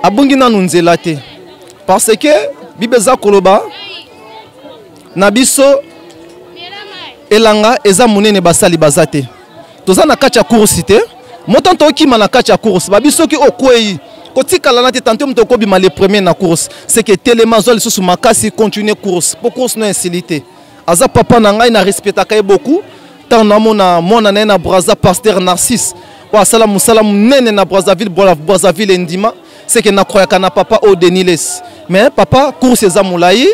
Abungi nanu nzela te. Parce que Bible eza koloba na biso elanga eza monene basali baza te. Toza na kati ya course te. Moto tokima na kati ya course, babi soki okwei kotikala na te tante moto okobima le premier na course. C'est que telema zwa lisusu makasi continuer course. Po course no esili te. Aza papa na ngai na respectaka ye beaucoup. Ntango namona mwana na ye na Brazza, pasteur Narcisse, oyo asala mosala monene na Brazzaville, Brazzaville endima, c'est que nakroyaka na papa oyo Denis Lessie. Mais papa, course eza molai,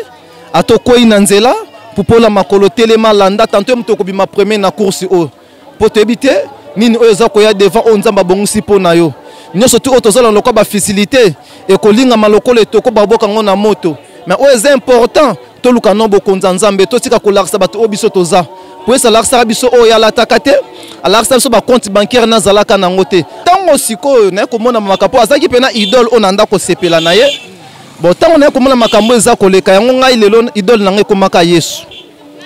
ata okwei na nzela, pupola makolo, telema, landa, tantôt ye moto okobima premier na course oyo. Po toyebi te nini oyo eza koya devant oyo Nzambe abongisi mpo na yo. Nyonso tu oyo tozala lokola ba facilité, ekolingama lokola etoko baboka yango na moto. Mais oyo eza important, toluka no bokonzi ya Nzambe, totika kolakisa bato oyo biso toza. Po esa alakisaka biso oyo alataka te, alakisa biso ba compte bancaire na azalaka nango te. Ntango sikoyo naye komona makambo, azalaki mpe na idole oyo na ndako kosepela na ye. Bon, ntango naye komona makambo eza koleka yango, ngai lelo idole na ngai ekomaka Yesu.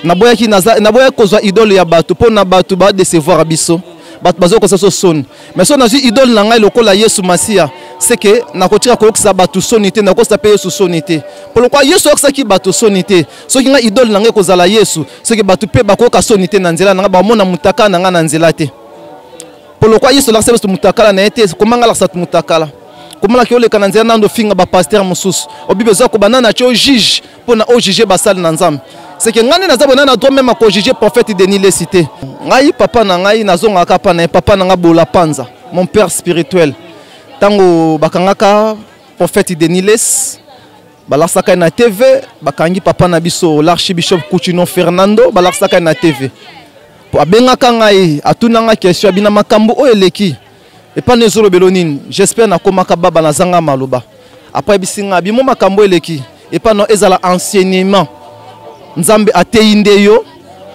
Naboyaki, naza, naboyaki kozwa idole ya bato mpo na bato ba décevoir biso. Bato bazo kosa so soni. Mais so nazwi idole na ngai lokola Yesu Masiya, c'est que nakotika koyokisa bato soni te, nakosa pe Yesu soni te. Mpo lokola Yesu ayokisaki bato soni te, soki ngai idole na ngai ekozala Yesu, soki bato pe bakoyoka soni te na nzela na ngai, bamona mutakala na ngai na nzela te. Mpo lokola Yesu alakisa biso mutakala na ye te, koma ngai alakisa mutakala. Koma naki oleka na nzela nando finga ba pasteur mosusu. O Bible eza koba nani atie o juge mpo na o juge basali na Nzambe. C'est que ngai nde naza boye, nani na droit même ya ko juger prophète Denis Lessie te. Ngai papa na ngai nazongaka pa na ye, papa na ngai Bola Panza, mon père spirituel. Tango bakangaka prophète Denis Lessie, balakisaka ye na TV, bakangi papa na biso l'archibishop Kutino Fernando, balakisaka ye na TV. Po abengaka ngai, atuna ngai question, abina makambo oyo eleki. Epa na ezolobelo nini? J'espère nakomaka baba nazanga maloba. Après ayebisi ngai, bimo makambo eleki. Epa na ezala enseignement. Nzambe ateyi nde yo.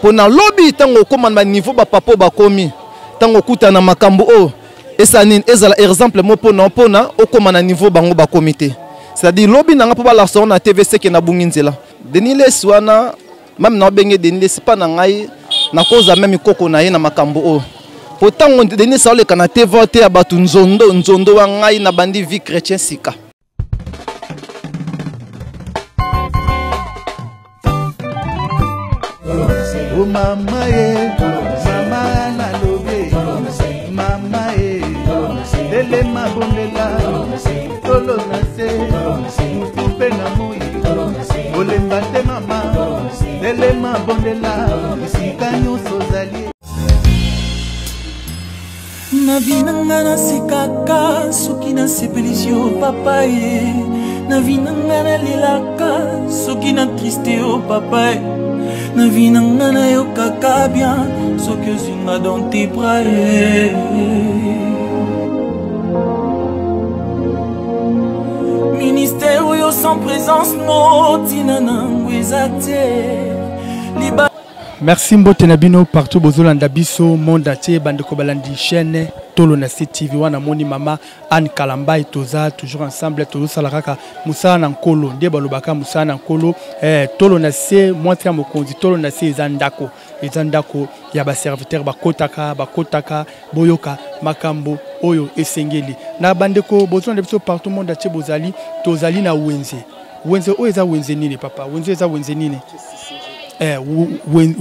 Po na lobi tango okoma na niveau ba papa bakomi, tango okutana na makambo oyo, esa nini? Ezala exemple mo pona pona okoma na niveau bango bakomi te. C'est-à-dire lobi nanga po balakisa na TV seke na bungi nzela. Denis Lessie wana, même na obenge Denis Lessie pa na ngai, nakoza même koko na ye na makambo oyo. Po tango Denis Lessie aleka na TV te ya bato nzondo, nzondo wa ngai na bandi vie chrétien sika. Oh mama ye, mama nalobi, mama ye, telema bondela, tolo na se, mutu mpe na moi, olemba te mama, telema bondela, esika nyonso ozali. Na vie na nga nasekaka soki nasepelisi yo papa ye. Na vie na nga nalelaka soki na triste yo papa ye. Na vie na nga nayokaka bien soki ozwi nga dans tes bras ye. Ministère oyo sans présence no tina nango eza te. Liba Merci mbote na bino partout bozolanda biso monde entier, bandeko balandi chaîne Tolo na C TV wana moni mama Anne Kalambay, toza toujours ensemble, tozosala kaka mosala na nkolo nde balobaka mosala na nkolo. Tolo na C mwasi ya mokonzi, Tolo na C eza ndako, eza ndako ya ba serviteur bakotaka, bakotaka boyoka makambo oyo esengeli. Na bandeko bozolanda biso partout monde entier bozali, tozali na wenze. Wenze oyo eza wenze nini papa? Wenze eza wenze nini?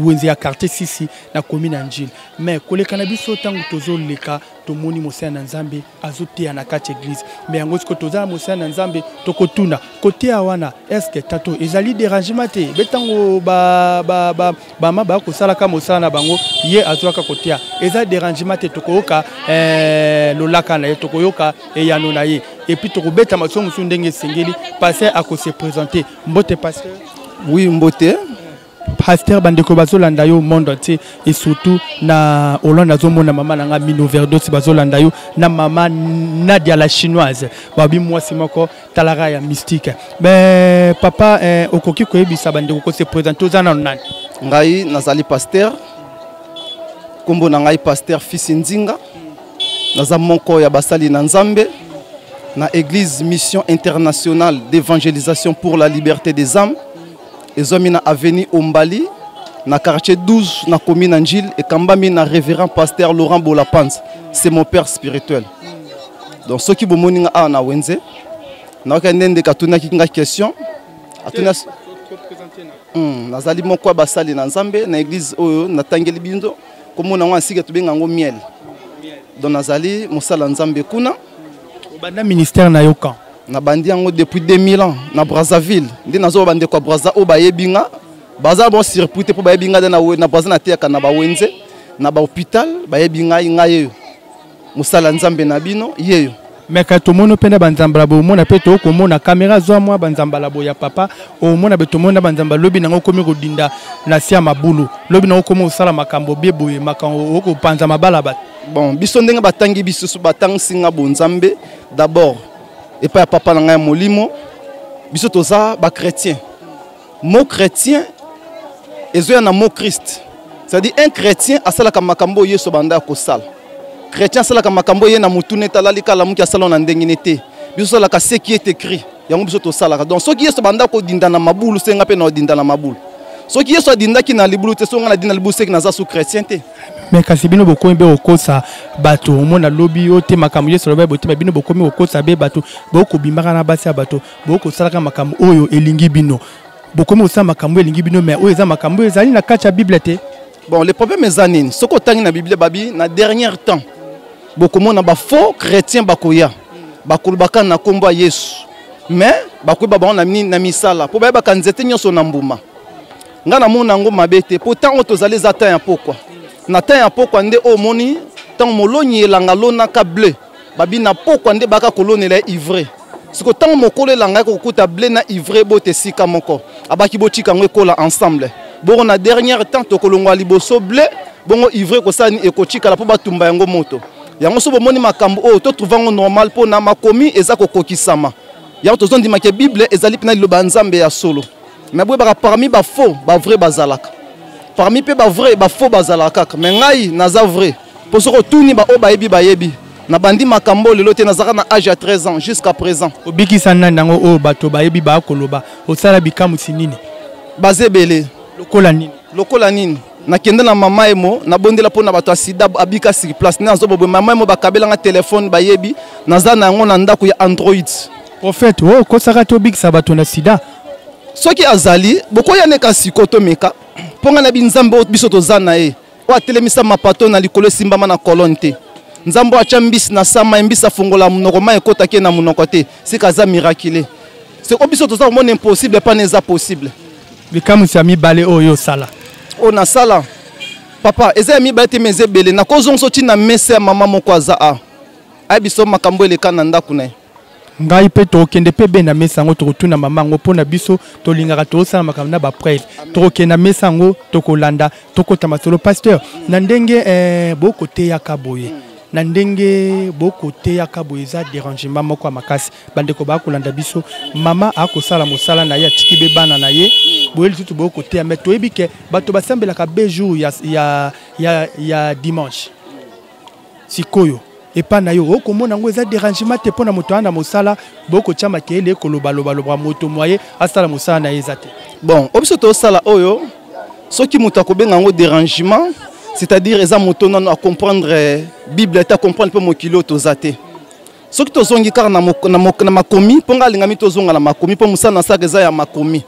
Wenze ya quartier Sisi na commune ya Ndjili. Mais koleka na biso tango tozoleka tomoni mosala na Nzambe azoteya na kati église. Mais yango siko toza na mosala na Nzambe tokotuna koteya wana est-ce que tato ezali dérangement te? Betango ba ba ba ba ma ba kosalaka mosala na bango ye azwaka koteya. Eza dérangement te, tokoyoka lolaka na ye, tokoyoka eyano na ye. Et puis tokobeta masongo mosusu ndenge esengeli, pasteur ako se présenter. Mbote pasteur. Oui, mbote. Pasteur, bandeko bazolanda yo monde entier et surtout na Hollande azomona mama nanga Mino Verdos bazolanda yo na mama Nadia la chinoise. Babi mwasi moko talara ya mystique. Mais papa okoki koyebisa bandeko ko se présenter oza na nani? Ngai nazali pasteur. Kombo na ngai pasteur Fils Nzinga. Naza moko ya basali na Nzambe na église Mission Internationale d'évangélisation pour la liberté des âmes. Ezwami na avenue Ombali na quartier 12 na commune Ndjili et kambami na révérend pasteur Laurent Bolapanz. C'est mon père spirituel. Donc ceux qui bomoni nga awa na wenze. Nayoki nde ndeko atunaki nga question. Atuna nazali moko ya basali na Nzambe na église oyo natangeli bino komona yango nsika tobenga yango miel. Donc nazali mosala Nzambe kuna. Obanda ministère na yo quand? Nabandi yango depuis 2000 ans na Brazzaville. Nde nazoba bandeko ya Brazza oyo bayebi nga, baza bon surpris te mpo bayebi nga na Brazza, nateyaka na bawenze na bahôpital, bayebi ngai, ngai yeyo mosala Nzambe na bino yeyo. Me ka tomoni mpe na banzambala boye, omona mpe tokomona kamera zwa mwa banzambala boye ya papa, omona be tomoni na banzamba lobi nango okomi kodinda na se ya mabulu, lobi nango okomi kosala makambo bie boye, makambo okopanza mabala bato. Bon, biso ndenge batangi biso, batangisi nga bonzambe d'abord epai ya papa na ngai ya molimo. Biso toza bachrétien. Mot chrétien ezoya na mot Christ, c'est-à-dire un chrétien asalaka makambo oyo Yesu banda ya kosala. Chrétien asalaka makambo ye na mutu nete alali kala moki asala na ndenge ne te. Biso tosalaka ce qui est écrit, yango biso tosalaka. Donc soki Yesu banda kodinda na mabulu, senga mpe na odinda na mabulu. Soki Yesu adindaki na libulu te, soki nga nadinda na libulu, seki naza su chrétien te. Me kasi bino bokomi mpe kokosa bato, omona lobi oyo te makambo Yesu aloba bote, bino bokomi kokosa be bato, bokobimaka na basi ya bato, bokosalaka makambo oyo elingi bino, bokomi kosala makambo oyo elingi bino, me oyo eza makambo oyo ezali na kati ya Bible te. Bon, le problème eza nini? Soki otangi na Bible, babi na dernier temps bokomona bafaux chrétien bakoya, bakolobaka na nkombo ya Yesu, mais bakoyeba bango na nini? Na misala, mpo bayebaka nzete nyonso na mbuma. Nga namona yango mabe te, mpo ntango tozali eza temps ya pokwa. Na temps ya pokwa nde oyo omoni ntango molonyi elanga alonaka bleu, babi na pokwa nde baka kolonela ye ivre. Siko ntango mokolo elanga yaki kokuta blé na ivre bote esika moko, abaki botika yango ekola ensemble. Bongo na dernier temps tokolongwa liboso blé, bongo ivre ekosala nini? Ekotikala mpo batumba yango moto. Yango so bomoni makambo oyo totrouve yango normal, mpo na makomi eza kokokisama. Yango tozondima ke Bible ezali mpena liloba ya Nzambe ya solo. Mais boyebaka parmi bafaux bavrai bazalaka, parmi mpe bavrai bafaux bazalaka kaka. Mais ngai naza vrai, mpo soki otuni baoyo bayebi, bayebi nabandi makambo lelo te, nazalaka na age ya 13 ans jusqu'à présent. Obikisa nani yango oyo bato bayebi bakoloba osala bikamwisi nini? Baza ebele. Lokola nini? Lokola nini? Nakende na mama emo, nabondela mpo na bato ya sida, abika sur place. Nde nazoboboye mama emo, bakabelanga telefone, bayebi naza na yango na ndako ya Android. Prophète oyo okosaka te obikisa bato na sida? Soki azali bokoya neka siko tomeka, mpo ngai nayebi Nzambe oyo biso toza na ye, oyo atelemisa mapato na likolo esimbama na kolone te. Nzambe oyo atya mbisi na sama ye, mbisi afongola monoko, mai ekotaki ye na monoko te, sika aza miraculé. Seko biso toza komona impossible, mpana eza possible. Likamwisi ya mibale oyo osala? Oyo nasala papa eza ya mibale te, mais eza ebele. Nakozongisa oti na mesa ya mama moko aza a ayebi so makambo eleka na ndako na ye. Ngai mpe tokokende mpe be na mesa yango, tokotuna mama yango mpo na biso tolingaka tozosala makambo na bapreuve. Tokokende na mesa yango, tokolanda, tokota masolo. Pasteur, na ndenge bokoteyaka boye, na ndenge bokoteyaka boye, eza dérangement moko ya makasi. Bandeko bakolanda biso, mama akosala mosala na ye, atiki be bana na ye boye, lisusu bokoteya. Mais toyebi ke bato basambelaka be jour ya dimanche. Sikoyo epai na yo okomona yango eza dérangement te mpo na moto aya na mosala, bokotya makelele, ekolobalobaloba, moto moye asala mosala na ye eza te? Bon, oyo biso tosala oyo, soki moto akobenga yango dérangement, c'est-à-dire eza moto nano acomprendre Bible te, acomprendre mpe mokili oyo toza te. Soki tozongi kaka na makomi, mpo ngai alingami tozonga na makomi, mpo mosala nasalaka eza ya makomi.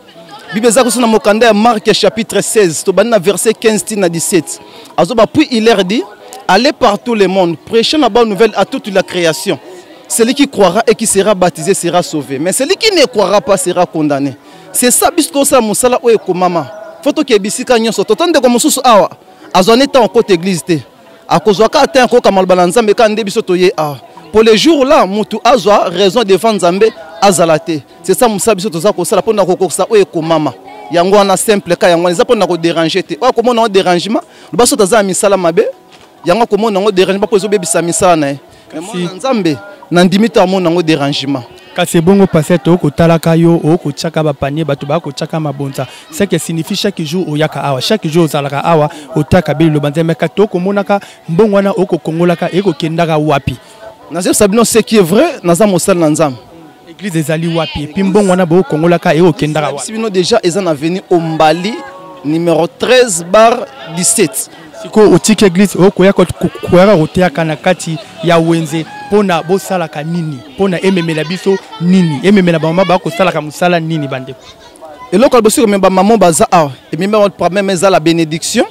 Bible eza koso na mokanda ya Marc chapitre 16, tobandi na verset 15 ti na 17. Azoba, puis il leur dit: allez par tout le monde, prêchez la bonne nouvelle à toute la création. Celui qui croira et qui sera baptisé sera sauvé, mais celui qui ne croira pas sera condamné. C'est ça biso tosala mosala oyo ekomama. Fo tokee bisika nyonso. Tota ndeko mosusu awa azwani ntango akota église te, akozwa kaka te akoyoka maloba na Nzambe kaka nde biso toye awa. Pour le jour là mutu azwa raison devant Nzambe azala te. C'est ça mosala biso toza kosala mpona kokokisa oyo ekomama. Yango wana simple ka yango wana eza mpona kodéranger te. Oyo akomona yango dérangement, loba soki aza na misala mabe, yango akomona yango dérangement mpo ezobebisa misala na ye. Mais mwana Nzambe nandimi te amona yango dérangement. Kasi ebongo pasteur, tokotalaka yo okotiaka bapanier, bato bakotiaka mabonza, ce que signifie chaque jour oyaka awa, chaque jour ozalaka awa, otiaka be liloba Nzambe, kasi tokomonaka mbongo wana okokongolaka ekokendaka wapi? Nazebisa bino ce qui est vrai, naza mosali na Nzambe. Église ezali wapi? Et puis mbongo wana bokongolaka ekokendaka wapi? Bino déjà eza na avenue Ombali numéro 13 bar 17. Sikoyo otiki église, okoya koyaka koteyaka na kati ya wenze. Mpo na bosalaka nini? Mpo na ememela biso nini? Ememela bamama bakosalaka mosala nini bandeko? Eloko ya liboso ekomema bamama baza awa, ememi bango problème eza la bénédiction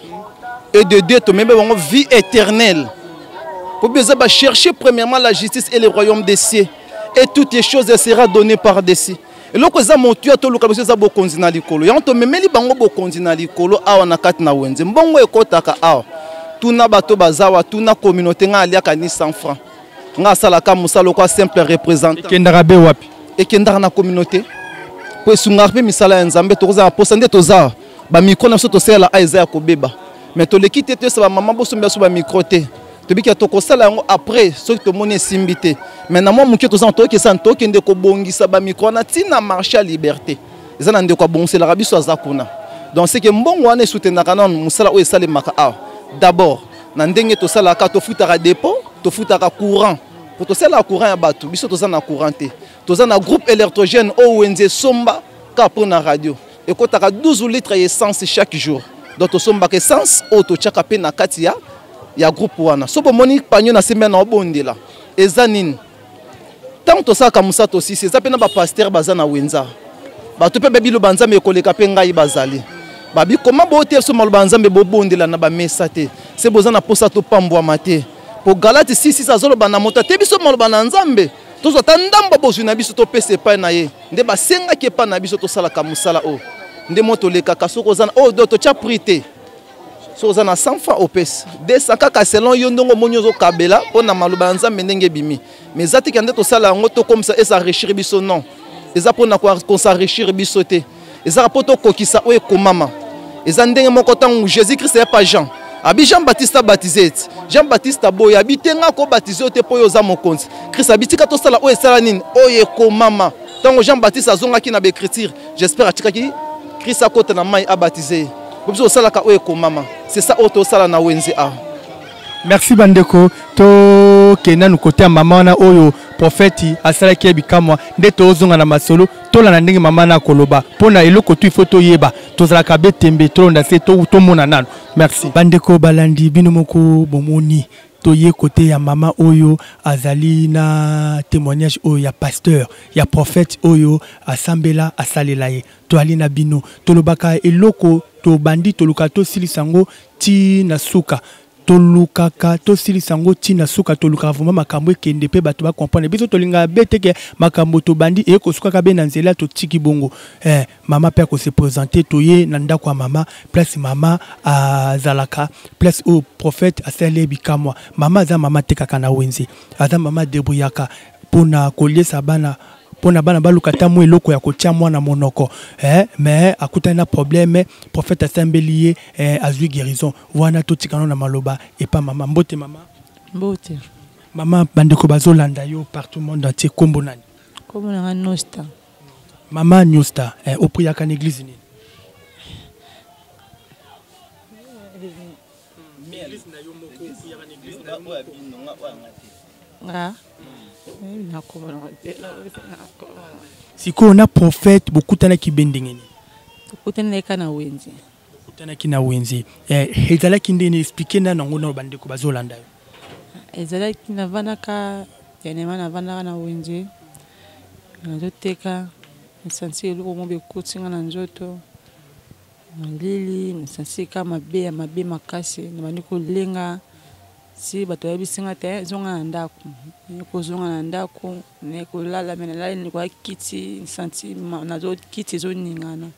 et de Dieu, tomemi bango vie éternelle. Po biso ba chercher premièrement la justice et le royaume des cieux et toutes les choses sera données par-dessus. Eloko eza motuya toluka biso eza bokonzi na likolo. Yango tomemeli bango bokonzi na likolo awa na kati na wenze. Mbongo ekotaka awa. Tuna bato bazawa, tuna communauté nga aliaka ni 100 francs. Nga asalaka mosala lokola simple représentant. Ekendaka be wapi? Ekendaka na communauté. Po esungaka mpe misala ya Nzambe, tokozala posa nde toza ba micro na biso tosalela a eza ya kobeba. Mais toleki te toyesa ba mama bosombi biso ba micro te. Tobiki ya tokosala yango après soki tomoni esimbi te. Mais na mwa moke toza tokesa tokende kobongisa ba micro wana ntina marché ya liberté. Eza na ndeko abongiselaka biso aza kuna. Donc c'est que mbongo wana esoutenaka nanu mosala oyo esalemaka awa. D'abord na ndenge tosalaka, tofutaka dépôt, tofutaka courant. Po tosalaka courant ya bato, biso toza na courant te. Toza na groupe électrogène oyo wenze esomba kaka mpo na radio. Ekotaka 12 litres ya essence chaque jour. Donc tosombaka essence oyo totiaka pe na kati ya groupe wana. So bomoni panyo na sembe na obondela. Eza nini? Tango tosalaka mosala tosisi, eza pe na ba pasteur baza na wenza. Bato pe babi loba Nzambe ekoleka pe ngai bazali. Babi koma bote so maloba Nzambe bobondela na ba mesa te. Se boza na posa topambwama te. Po Galate 6:6 azoloba na moto te biso maloba na Nzambe. Tozwa ta ndambo bozwi na biso topesa epai na ye. Nde basengaki epai na biso tosalaka mosala oyo. Nde moto olekaka soki oza na oyo do totya prix te. Soki oza na 100 francs opesi 200 kaka selon yo ndongo omoni ozokabela mpo na maloba ya Nzambe ndenge ebimi. Mais eza te nde tosala yango tokomisa esa enrichir biso, non. Eza mpo na kosenrichir biso te. Eza mpo tokokisa oyo ekomama. Eza ndenge moko ntango Jésus-Christ ya pa Jean. Abi Jean Baptiste a baptisé ete. Jean Baptiste aboyi, abi te nga ko baptiser te po yo oza mokonzi. Christ abi tika tosala oyo esala nini? Oyo ekomama. Ntango Jean Baptiste azongaki na ba écriture, j'espère atikaki Christ akota na mai a baptiser ye. Po biso osalaka oyo ekomama. C'est ça oyo tosala na wenze awa. Merci bandeko, tokende nanu kote ya mama wana oyo prophète asalaki ye bikamwa, nde tozonga na masolo tolanda ndenge mama na akoloba mpona eloko tu ifo toyeba, tozalaka be tembe tolonda se tomona nanu. Merci bandeko balandi bino moko bomoni toye kote ya mama oyo azali na témoignage oyo ya pasteur ya prophète oyo asambela asalela ye. Toali na bino tolobaka eloko tobandi toluka tosilisa yango ti na suka, tolukaka tosilisa yango ti na suka, tolukaka vraiment makambo ekende pe bato ba comprendre biso. Tolingaka be te ke makambo tobandi eye kosukaka be na nzela totiki bongo. Mama pe akose présenter. Toye na ndako ya mama, place mama azalaka, place oyo prophète asali ye bikamwa. Mama aza mama atekaka na wenze, aza mama débrouillaka mpona koliesa bana, mpona bana baluka ata mwa eloko ya kotia mwana monoko. Mais akutani na problème, prophète asambeli ye, azwi guérison wana. Totikana na maloba epa mama. Mbote mama. Mbote. Mama, bandeko bazolanda yo partout monde entier, kombo nani? Kombo na nga Nosta. Mama Nosta, opriaka na église nini? Nga sikoyo na prophète bokutanaki be ndenge nini? Tokutani na ye kaka na wenze. Bokutanaki na wenze, ezalaki ndenge expliquer nanu yango na bandeko bazolanda yo. Ezalaki navandaka dernièrement, navandaka na wenze, nazoteka, nasanti eloko moko ekoti nga na nzoto, malili, nasanti kaka mabe ya mabe makasi, nabandi kolenga si bato bayebisi nga te zonga na ndako. Naye kozonga na ndako, naye kolala, me nalali likoya kiti, santi nazo kiti ezoningana.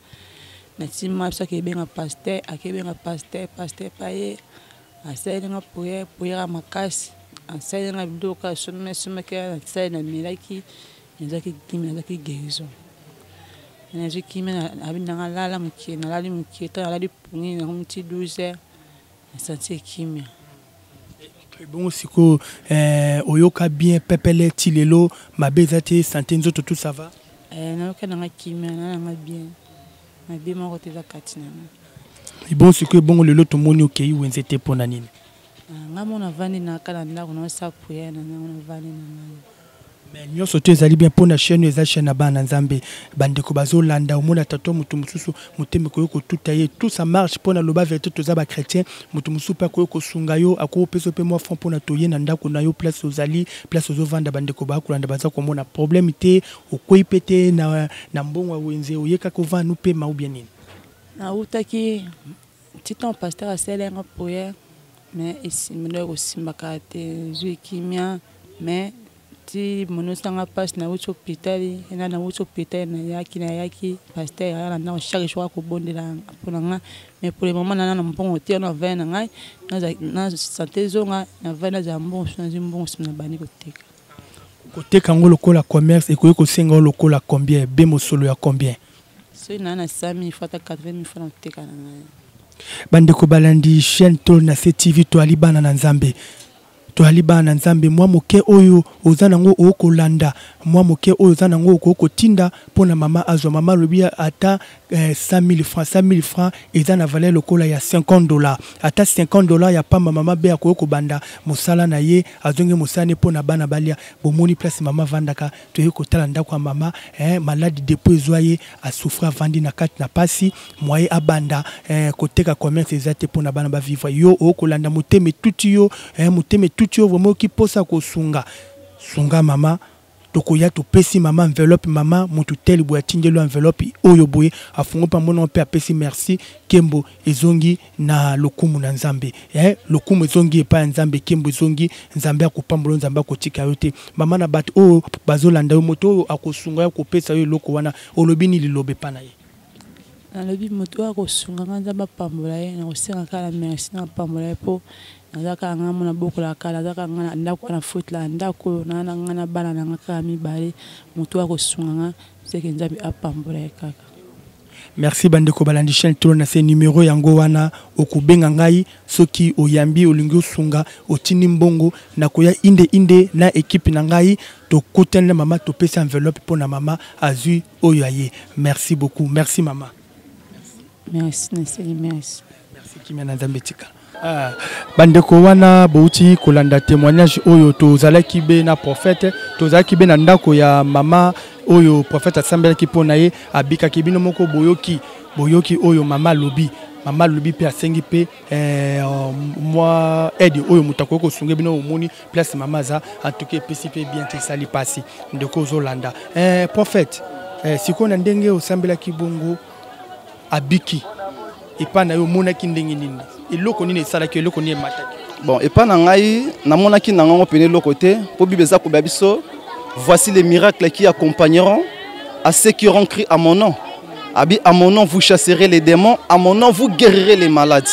Natima biso akebenga pasteur, akebenga pasteur, pasteur pa ye asaleli nga prière, prière ya makasi, asaleli nga biloko asombi asomaki, nasali namelaki, nazwaki kimia, nazwaki guérison, nazwi kimia. Abi nanga lala mokie, nalali mokie, ntango nalali pongi nango miti 12 heures, nasanti kimia. Bongo sikoyo oyoka bien pepele ti lelo, mabe eza te, santé nzoto tout ça va? Nayoka nanga kimia, na nanga bien, mabe moko te eza kati na nga. Bon, sikoyo bongo lelo tomoni okei wenze te, mpo na nini? Nga mo navandi na kaka na ndako, naosala prière na ngango, navandi na ngai. Mais nyonso to ezali bien mpo na chaîne oyo eza chaîne ya bana na Nzambe. Bandeko bazolanda, omona tata moto mosusu motema ekoki kotuta ye, tout ça marche mpo na loba vérité, toza ba chrétien. Moto mosusu mpe akoki kosunga yo, akoki kopesa mpe mwa fond mpo na toye na ndako na yo, place ozali, place ozovanda. Bandeko bakolanda, baza komona problème te, okwei mpe te na mbongo ya wenze, oye kaka ovanda opema ou bien nini? Nautaki ti ntango pasteur asalelanga prière, mais esimbi kosimbaka te, ezwi kimia, mais ti monosanga mpasi. Nauti hôpital, ena nauti hôpital, nayaki pasteur aya na ndako chaque jour akobondela mpona nga, mais pour le moment nana na mbongo te. Wana avai na ngai na santé ezonga, navai nazala mbongo, so nazwi mbongo nsima na bandi koteka. Koteka yango lokola commerce ekoki kosenga yo lokola combien be, mosolo ya combien? Soki naa na 100 000 fois, ata 80 000 fois, na koteka na ngai. Bandeko balandi chaîne Tolo na Se TV, toali bana na Nzambe, toali bana na Nzambe. Mwa moke oyo oza nango, okolanda mwa moke oyo oza nango, okoki kotinda mpo na mama azwa. Mama alobi ata 100 000 francs, 100 000 francs eza na valeur lokola ya 50 $. Ata 50 $ ya pamba, mama be akoki kobanda mosala na ye, azongi mosala ne mpo na bana balia. Bomoni place mama avandaka, toyei kotala ndako ya mama, maladi depuis ezwa ye, asouffre, avandi na kati na pasi. Moye abanda koteka commerce eza te mpo na bana bavivre. Yo okolanda, motema etuti yo, motema etuti yo vraiment, oki mposa kosunga, sunga mama. Tokoya, topesi mama enveloppe. Mama motu tel boye atindeli enveloppe oyo boye, afungo mpe amona mpe apesi merci. Nkembo ezongi na lokumu na Nzambe, lokumu ezongi epai ya Nzambe, nkembo ezongi. Nzambe akopambola, Nzambe akotika yo te. Mama, na bato oyo bazolanda yo, moto oyo akosunga yo, akopesa yo eloko wana, olobi nini liloba epai na ye? Nalobi moto oyo akosunga nga, Nzambe apambola ye. Nakosenga kaka na merci na apambola ye, mpo naza kaka nga mona bokola kala, naza kaka nga na ndako wana, futela ndako oyo naa na nga na bana na nga kaka mibale. Moto oyo akosunga nga, seke Nzambe apambola ye kaka. Merci. Bandeko balandi chaîne Tolo na Se, numéro yango wana, okobenga ngai soki oyambi, olingi osunga, otindi mbongo, nakoya inde inde na équipe na ngai, tokutani na mama, topesi enveloppe mpo na mama azwi oyo aye. Merci beaucoup, merci mama. Merci, naseli merci. Merci, kimia na Nzambe etikala. Ah, bandeko wana bouti kolanda témoignage oyo. Tozalaki be na prophète, tozalaki be na ndako ya mama oyo prophète asambelaki mpo na ye, abikaki. Bino moko boyoki, boyoki oyo mama alobi. Mama alobi mpe asengi mpe mwa aide oyo moto akoki kosunga. Bino omoni place mama aza, en tout cas epesi mpe bien te, esali mpasi. Ndeko ozolanda, prophète, sikoyo na ndenge osambelaki bongo, abiki, epai na yo omonaki ndenge nini? Eloko nini esalaki? Eloko nini emataki? Bon, epai na ngai namonaki na ngango pene eloko te, mpo Bible eza koba biso: "Voici les miracles qui accompagneront à ceux qui auront cru à mon nom." Abi: "À mon nom vous chasserez les démons, à mon nom vous guérirez les malades."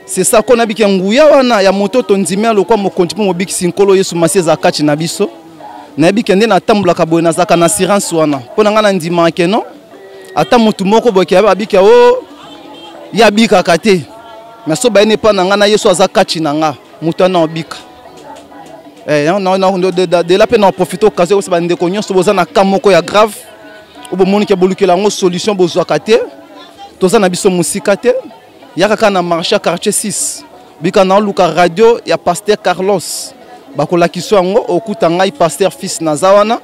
C'est ça ko nabiki nguya wana ya moto tondimi alokwa mokonzi mpo mobikisi Nkolo Yesu Masi eza kati na biso. Nayebi ke nde natambolaka boye, nazalaka na assurance wana mpo na ngai, nandimaka ke non, ata motu moko boye ke abiki o ye abikaka te, mais so bayeni epa na ngai na Yesu aza kati na nga, moto wana obika. De là mpe na profite occasion kosa bandeko nyonso boza na cas moko ya grave oyo bomoni ke bolukela yango solution bozwaka te, toza na biso mosika te. Yaka kaka na marché ya quartier 6, bika na oluka radio ya pasteur Carlos, bakolakisa yango, okuta ngai pasteur fils, naza wana,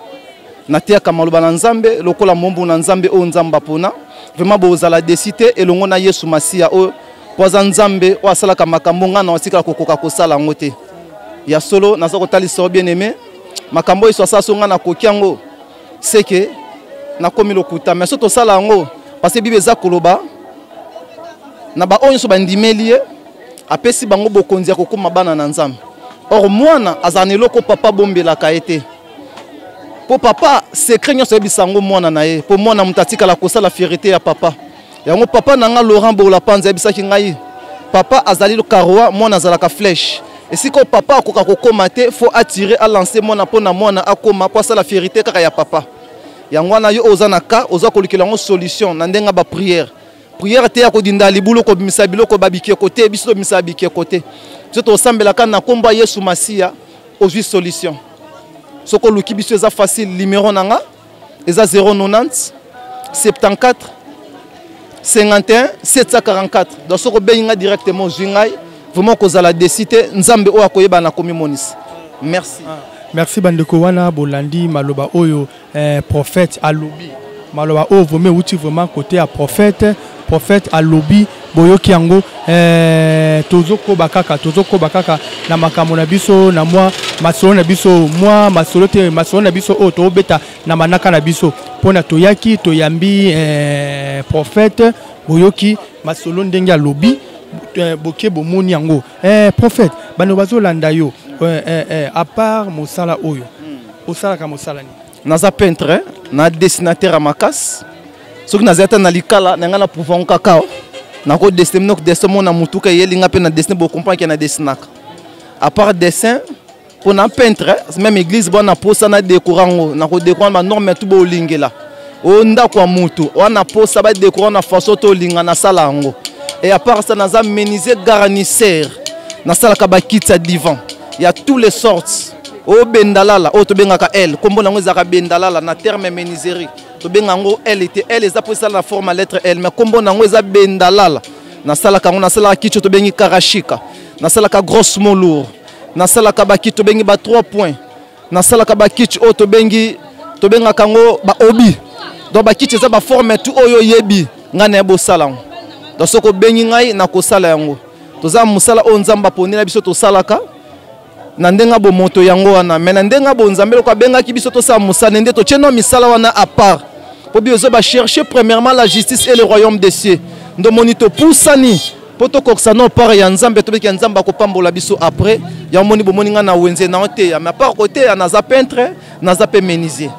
nateyaka maloba na Nzambe lokola mombu na Nzambe oyo Nzambe apona. Vraiment bozala déçus te elongo na Yesu Masiya oyo, mpo aza Nzambe oyo asalaka makambo ngai na otikala kokoka kosala yango te. Ya solo, naza kotalisa yo bien aimé, makambo oyo Yesu asala, so ngai nakoki yango, seke nakomi lokuta. Mais so tosala yango, parce que Bible eza koloba na baoyo nyonso bandimeli ye, apesi bango bokonzi ya kokóma bana na Nzambe. Or mwana azala na eloko papa abombelaka ye te, mpo papa secret nyonso ayebisa yango mwana na ye, mpo mwana moto atikala kosala fierté ya papa. Yango papa na nga Laurent Bola Panza ayebisaki ngai: papa azali carroi, mwana azalaka flèche. Esika oyo papa akoka kokóma te, faut atire, alance mwana mpo na mwana akóma, mpo asala fierté kaka ya papa. Yango wana yo oza na cas, oza kolukela yango solution na ndenge ya baprière, prière te ya kodinda libulu, kobimisa biloko babikeko te. Biso tobimisa bikeko te, biso tosambelaka na nkombo ya Yesu Masiya, ozwi solution. Soki oluki biso, eza facile. Numéro na nga eza 090 74 51 744. Donc soki obengi nga directement, ozwi ngai, vraiment kozala déçu te. Nzambe oyo akoyeba na komimonisa. Merci. Ah. Merci bandeko wana bolandi maloba oyo eh, prophète alobi. Maloba oyo vraiment euti vraiment côté ya prophète. Prophète alobi boyoki yango eh, tozokoba kaka tozokoba kaka na makambo na biso na mwa masolo na biso mwa masolo te masolo na biso oyo tobeta na manaka na biso mpona toyaki toyambi eh, prophète boyoki masolo ndenge alobi eh, boke bomoni yango eh, prophète bano bazolanda yo eh, eh, eh, à part mosala oyo osalaka mosala nini? Naza peintre na dessinateur ya makasi. Soki nazali ata na likala na ngai na prouve yango kaka nakodesine mnoko dessin mona motuka eyeli nga mpe na desine bocomprendre ke na dessinaka. À part dessin mpo na peintre même église bwana posa na décora yango nakodécora na banorme tu bolingela o ndako ya motu wana posa badécora na façon tolinga nasala yango. Et à part ça naza menuisier garnisseur, nasalaka bakiti ya divan ya tous les sortes. Oyo bendalala oyo tobengaka L, kombo nango ezalaka bendalala na terme menuiserie tobenga yango L te. L eza mpo esala na forme ya lettre L, mais kombo nango eza bendalala. Nasalaka yango, nasalaka kiti oyo tobengi karashika, nasalaka grosse mot lourd, nasalaka bakiti tobengi ba 3 points, nasalaka bakiti oyo tobengi tobengaka yango ba obi. Donc bakiti eza ba forme tout oyo oyebi ngai nayebi osala yango. Donc soki obengi ngai nakosala yango. Toza mosala oyo Nzambe aponela biso tosalaka na ndenge ya bomoto yango wana, mais na ndenge ya bonzambe loko abengaki biso tosala mosala nde totie no misala wana à part. Po biso ba chercher premièrement la justice et le royaume des cieux. Ndomoni topusani po tokokisa no part ya Nzambe, tobeki ya Nzambe akopambola biso après. Ya moni bomoni nga na wenze na oteya, mais à part koteya naza peintre, naza pe menuisier.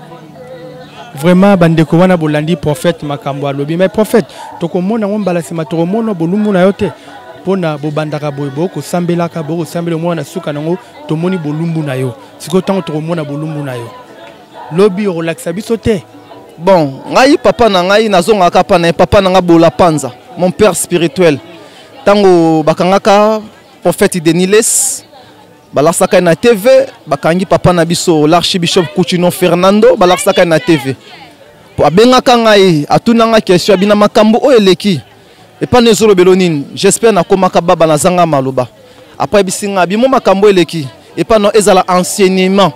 Vraiment bandeko wana bolandi prophète makambo alobi, mais prophète tokomona ngo mbala sima tokomona bolumbu na yo te mpona bobandaka boye bokosambelaka bokosambela omona na suka nango tomoni bolumbu na yo. Sikoyo ntango tokomona bolumbu na yo lobi okolakisa biso te. Bon, ngai papa na ngai nazongaka pa na ye, papa na ngai Bola Panza, mon père spirituel. Ntango bakangaka prophète Denis Lessie balakisaka ye na TV, bakangi papa na biso l'archibishop Coutinho Fernando balakisaka ye na TV. Po abengaka ngai, atunanga question abina makambo oyo eleki epa na ezolobelo nini. J'espère nakomaka baba nazanga maloba. Après ayebisi ngai bimo makambo eleki epa na ezala enseignement.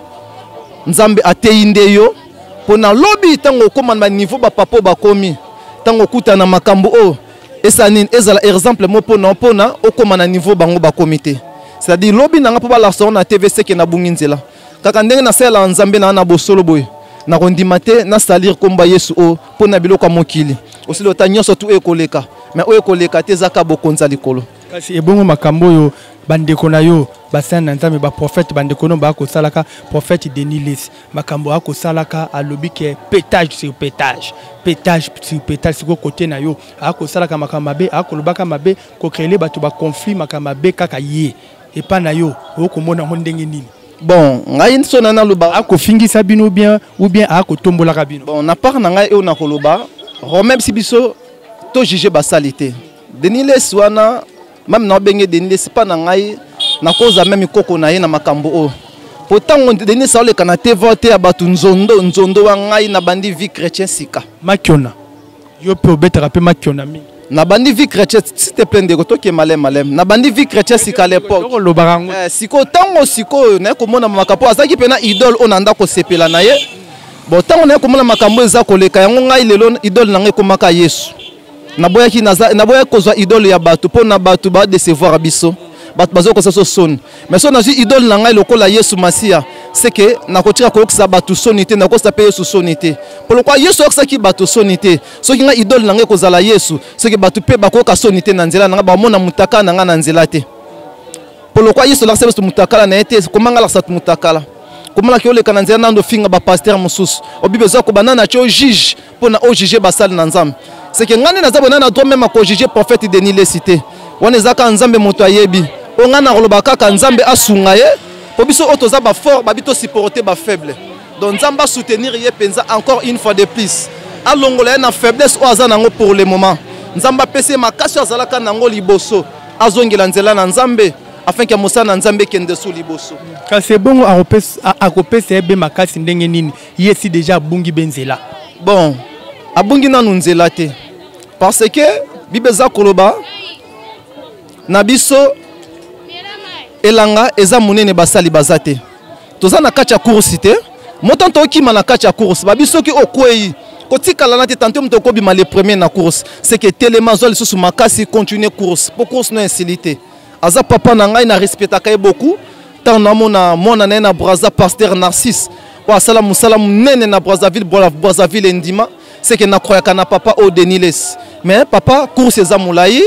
Nzambe ateyi nde yo mpo na lobi ntango okóma na baniveau bapapa oyo bakomi, ntango okutana na makambo oyo esala nini, ezala exemple mo mpona mpona okóma na niveau bango bakomi te. C'est-à-dire lobi nanga mpo balakisa na TV seke nabungi nzela kaka ndenge nasalelaka Nzambe na na bosolo boye, nakondima te nasalir komba Yesu oyo mpo na biloko ya mokili. Osili ota nyonso tu oyo ekoleka, mais oyo ekoleka te ezaka bokonzi ya likolo. Kasi ebongo makambo oyo bandeko na yo basali na Nzambe baprofete bandeko no bakosalaka, prophète Denis Lessie makambo akosalaka alobi ke pétage sur pétage, pétage sur pétage. Sikoyo kote na yo akosalaka makambo mabe, akolobaka mabe, kocréer bato baconflit makambo mabe kaka ye epa na yo okomona yango ndenge nini? Bon, ngai so na naloba akofingisa bino bien ou bien akotombolaka bino? Bon, na part na ngai oyo nakoloba Romain si biso to juger basali te. Denis Lessie wana même na obenge Denis Lessie pa na ngai nakoza même koko na ye na makambo oyo. Po ntango Denis Lessie aoleka na TV te ya bato nzondo nzondo wa ngai na bandi vie chrétien sika. Makiona yo mpe obetaka mpe makiona mingi. Na bandi vie chrétien, s'il te plaît ndeko toke malem malem. Na bandi vie chrétien sika à l'époque. Olobaka yango. Sikoyo ntango sikoyo naye komona makambo azalaki mpe na idole oyo na ndako sepela na ye. Bon, ntango naye komona makambo eza koleka yango ngai lelo idole na ngai ekomaka Yesu. Naboyaki naboyaki kozwa idole ya bato mpo na bato ba décevoir biso. Bato bazokosa so soni. Mais so nazwi idole na ngai lokola Yesu Masiya, c'est que nakotika koyokisa bato soni te, nakosa mpe Yesu soni te. Po lokwa Yesu ayokisaki bato soni te, soki ngai idole na ngai ekozala Yesu, soki bato mpe bakoyoka soni te na nzela na ngai, bamona mutakala na ngai na nzela te. Po lokwa Yesu alakisa biso mutakala na ye te, koma ngai alakisa mutakala. Komonaki oleka na nzela nando finga ba pasteur mosusu. Obibe eza kobanda na tio juge mpo na ojuge basali na Nzambe. C'est que ngai nde naza bona na droit même ko juger prophète Denis Lessie te. Wana eza kaka Nzambe moto ayebi. Oyo ngai nakoloba kaka Nzambe asunga ye po biso oyo toza ba fort babi to supporter ba faible. Donc Nzambe a soutenir ye penza encore une fois de plus. Alongola ye na faiblesse oyo aza nango pour le moment. Nzambe apesi ye makasi oyo azalaka nango liboso. Azongela nzela na Nzambe afin que mosala na Nzambe ekende su liboso. Kasi ebongo akopesa ye be makasi ndenge nini? Ye si déjà abungi be nzela. Bon, abungi nanu nzela te. Parce que Bible eza koloba na biso elanga eza monene basali baza te. Toza na kati ya course te. Moto tokima na kati ya course, babi soki okwei kotikala na te, tantôt moto okobima le premier na course, c'est que telema, zwa lisusu makasi, continue course po course no esili te. Aza papa na ngai, na respectaka ye beaucoup. Ntango namona mwana na ye na Braza, pasteur Narcisse oyo asala mosala monene na Brazzaville, Brazzaville endima, c'est que nakroyaka na papa oyo Denis Lessie. Mais papa, course eza molai,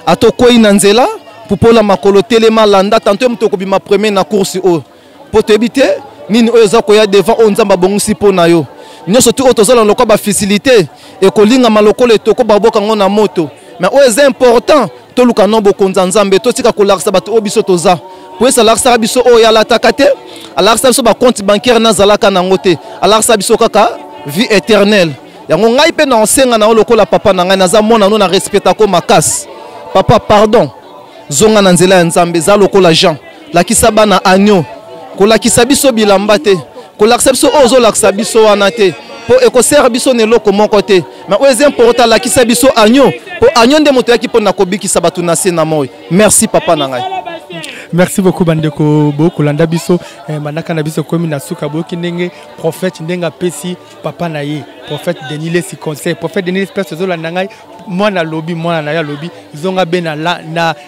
ata okwei na nzela, pupola makolo, telema, landa, tantôt moto okobima premier na course oyo, mpo toyebi te nini oyo eza koya devant, oyo Nzambe abongisi mpo na yo. Nyonso tu oyo tozala lokola bafacilité ekolingama lokola etoko baboka yango na moto. Mais oyo eza important, toluka no bokonzi ya Nzambe, totika kolakisa bato oyo biso toza, po esi alakisaka biso oyo alataka te, alakisa biso bacompte bancaire nazalaka nango te, alakisa biso kaka vie éternelle. Yango ngai mpe na osenga na yo lokola papa na ngai, naza mwana no, na respectako makasi. Papa, pardon, zonga na nzela ya Nzambe, eza lokola Jean, lakisa bana agneau, kolakisa biso bilamba te, kolakisa biso oyo ozolakisa biso wana te, mpo ekosere biso na eloko moko te. Mais oyo eza important, alakisa biso agneau, mpo agneau nde moto oyaki mpo na kobikisa bato na se na moi. Merci, papa na ngai. Merci beaucoup, bandeko bokolanda biso. Manaka na biso komi na suka. Boyoki ndenge prophète ndenge apesi papa na ye, prophète Denis Lessie, conseil. Prophète Denis Lessie, place ozolanda ngai, mwana alobi, mwana na ye alobi: zonga be na, la,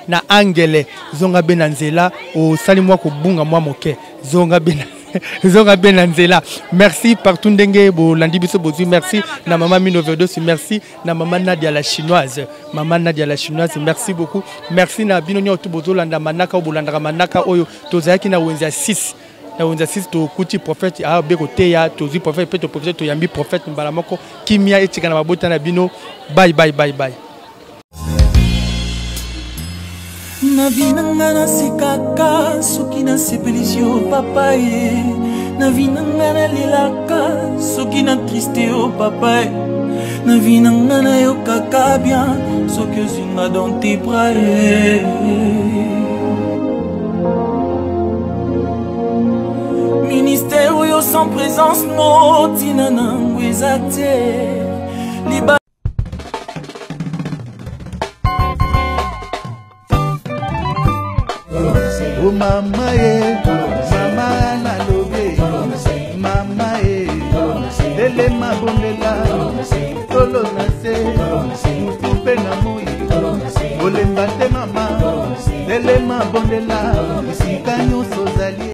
na angele, zonga be na nzela. Osali mwa kobunga mwa moke, zonga be na nzela. Merci partout ndenge bolandi biso, bozwi. Merci na mama Mino Verdos, merci na mama Nadia la Chinoise, mama Nadia la Chinoise, merci beaucoup. Merci na bino nyonso bozolanda manaka oyo, bolandaka manaka oyo. Tozalaki na wenze ya 6, na wenze ya 6 tokuti prophète abe koteya, tozwi prophète mpe toprofite, toyambi prophète mbala moko. Kimia etika na mabota na bino. Bye bye, bye bye. Na vie na nga nasekaka soki nasepelisi yo papa ye, na vie na nga nalelaka soki na triste yo papa ye, na vie na nga nayokaka bien soki ozwi nga dans tes bras ye. Ministère oyo sans présence no ntina nango eza te. Liba O mama ye, mama nalobi, mama ye, telema, bondela, tolo na se, mutu mpe na moi, kolemba te. Mama, telema, bondela.